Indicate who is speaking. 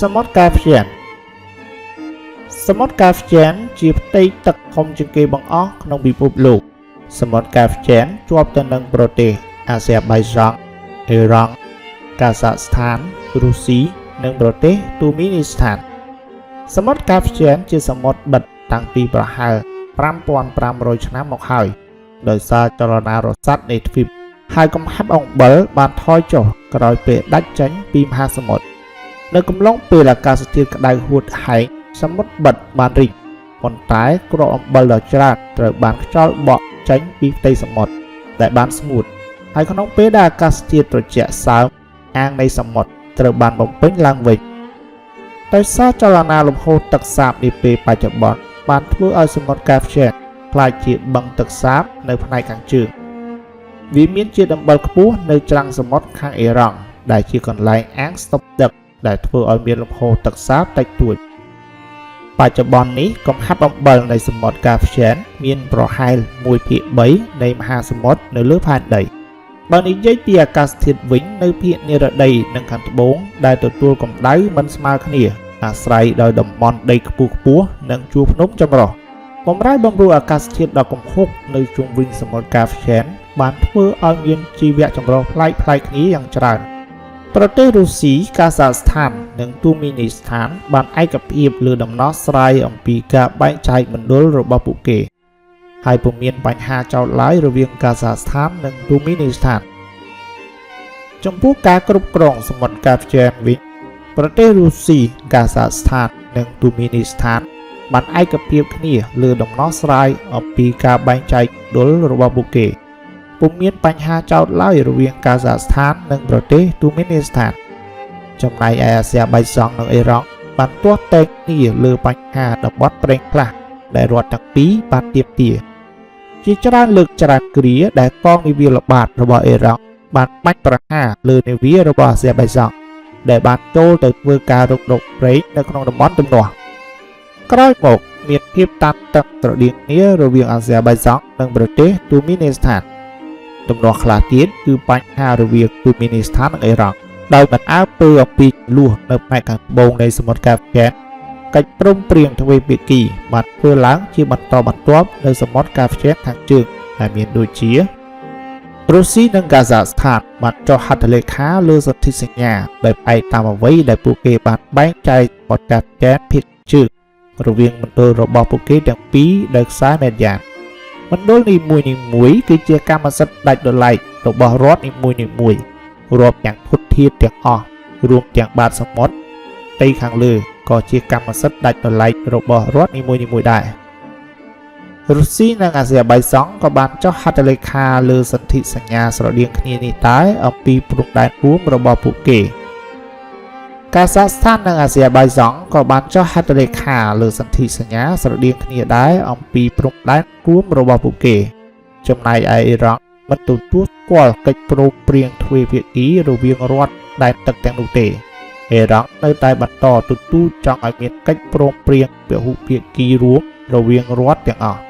Speaker 1: សមុទ្រកាស្ពានសមុទ្រកាស្ពានជាផ្ទៃទឹកធំជាងគេបង្អស់ក្នុងពិភពលោក សមុទ្រកាស្ពានជាប់ទៅនឹងប្រទេសអាស៊ែបៃចង់អ៊ីរ៉ង់កាសាក់ស្ថានរុស្ស៊ីនិងប្រទេសទូមីនីស្ថានសមុទ្រកាស្ពានជាសមុទ្របិទតាំងពីប្រហែល5500ឆ្នាំមកហើយដោយសារចលនារសាត់នៃទ្វីបហើយកំហាប់អំបិលបានថយចុះក្រោយពេលដាច់ចេញពីមហាសមុទ្រនៅកំឡុងពេលអាកាសធាតុក្តៅហួតហែងសមុទ្របិទបានរីកប៉ុន្តែគ្រាប់អំបិលដ៏ច្រើនត្រូវបានខ្យល់បក់ចេញពីផ្ទៃសមុទ្រដែលបានស្ងួតហើយក្នុងពេលដែលអាកាសធាតុត្រជាក់សើមអាងនៃសមុទ្រត្រូវបានបំពេញឡើងវិញដោយសារចលនាលំហូរទឹកសាបនាពេលបច្ចុប្បន្នបានធ្វើឲ្យសមុទ្រកាស្ពានក្លាយជាបឹងទឹកសាបនៅផ្នែកខាងជើងវាមានជាដំបិលខ្ពស់នៅច្រាំងសមុទ្រខាងអ៊ីរ៉ង់ដែលជាកន្លែងអាងស្តុកទឹកដែលធ្វើឲ្យមានលំហូរទឹកសាបតិចតួចបច្ចុប្បន្ននេះកំហាប់អំបិលនៃសមុទ្រកាស្ពានមានប្រហែល1ភាគ3នៃមហាសមុទ្រនៅលើផែនដីបើនិយាយពីអាកាសធាតុវិញនៅភាគនិរតីនិងខាងត្បូងដែលទទួលកម្ដៅមិនស្មើគ្នាអាស្រ័យដោយតំបន់ដីខ្ពស់ខ្ពស់និងជួរភ្នំចម្រុះបំរែបំរួលអាកាសធាតុដ៏គំហុកនៅជុំវិញសមុទ្រកាស្ពានបានធ្វើឲ្យមានជីវៈចម្រុះប្លែកៗគ្នាយ៉ាងច្រើនប្រទេសរុស្ស៊ីកាសាក់ស្ថាននិងទូមីនីស្ថានបានឯកភាពលើដំណោះស្រាយអំពីការបែងចែកមណ្ឌលរបស់ពួកគេហើយពុំមានបញ្ហាចោទឡើយរវាងកាសាក់ស្ថាននិងទូមីនីស្ថានចំពោះការគ្រប់គ្រងសមុទ្រកាស្ពានវិញប្រទេសរុស្ស៊ីកាសាក់ស្ថាននិងទូមីនីស្ថានបានឯកភាពគ្នាលើដំណោះស្រាយអំពីការបែងចែកមណ្ឌលរបស់ពួកគេពុំមានបញ្ហាចោទឡើយរវាងកាសាក់ស្ថាននិងប្រទេសទូមីនីស្ថានចំណែកឯអាស៊ែបៃសង់និងអ៊ីរ៉ង់បានទាស់ទែងគ្នាលើបញ្ហាតំបន់ប្រេងខ្លះដែលរដ្ឋទាំងពីរបានទាមទារជាច្រើនលើកច្រើនគ្រាដែលកងនាវាល្បាតរបស់អ៊ីរ៉ង់បានបាញ់ប្រហារលើនាវារបស់អាស៊ែបៃសង់ដែលបានចូលទៅធ្វើការរុករកប្រេងនៅក្នុងតំបន់ទំនាស់ក្រោយមកមានភាពតានតឹងស្រដៀងគ្នារវាងអាស៊ែបៃសង់និងប្រទេសទូមីនីស្ថានទំនាស់ខ្លះទៀតគឺបញ្ហារវាងទូមីនីស្ថាននិងអ៊ីរ៉ង់ដោយមិនអើពើអំពីជម្លោះនៅផ្នែកខាងត្បូងនៃសមុទ្រកាស្ពានកិច្ចព្រមព្រៀងទ្វេភាគីបានធ្វើឡើងជាបន្តបន្ទាប់នៅសមុទ្រកាស្ពានខាងជើងដែលមានដូចជារុស្ស៊ីនិងកាសាក់ស្ថានបានចុះហត្ថលេខាលើសន្ធិសញ្ញាដោយផ្អែកតាមអ្វីដែលពួកគេបានបែងចែកសមុទ្រកាស្ពានភាគជើងរវាងមណ្ឌលរបស់ពួកគេទាំងពីរដោយខ្សែមេយ៉ានមណ្ឌលនីមួយៗគឺជាកម្មសិទ្ធិដាច់ដោយឡែករបស់រដ្ឋនីមួយៗរាប់ទាំងធនធានទាំងអស់រួមទាំងបាតសមុទ្រផ្ទៃខាងលើក៏ជាកម្មសិទ្ធិដាច់ដោយឡែករបស់រដ្ឋនីមួយៗដែររុស្ស៊ីនិងអាស៊ែបៃសង់ក៏បានចុះហត្ថលេខាលើសន្ធិសញ្ញាស្រដៀងគ្នានេះដែរអំពីព្រំដែនរួមរបស់ពួកគេកាសាក់ស្ថាននិងអាស៊ែបៃសង់ក៏បានចុះហត្ថលេខាលើសន្ធិសញ្ញាស្រដៀងគ្នាដែរអំពីព្រំដែនរួមរបស់ពួកគេចំណែកឯអ៊ីរ៉ង់មិនទទួលស្គាល់កិច្ចព្រមព្រៀងទ្វេភាគីរវាងរដ្ឋដែនទឹកទាំងនោះទេអ៊ីរ៉ង់នៅតែបន្តទទូចចង់ឲ្យមានកិច្ចព្រមព្រៀងពហុភាគីរួមរវាងរដ្ឋទាំងអស់។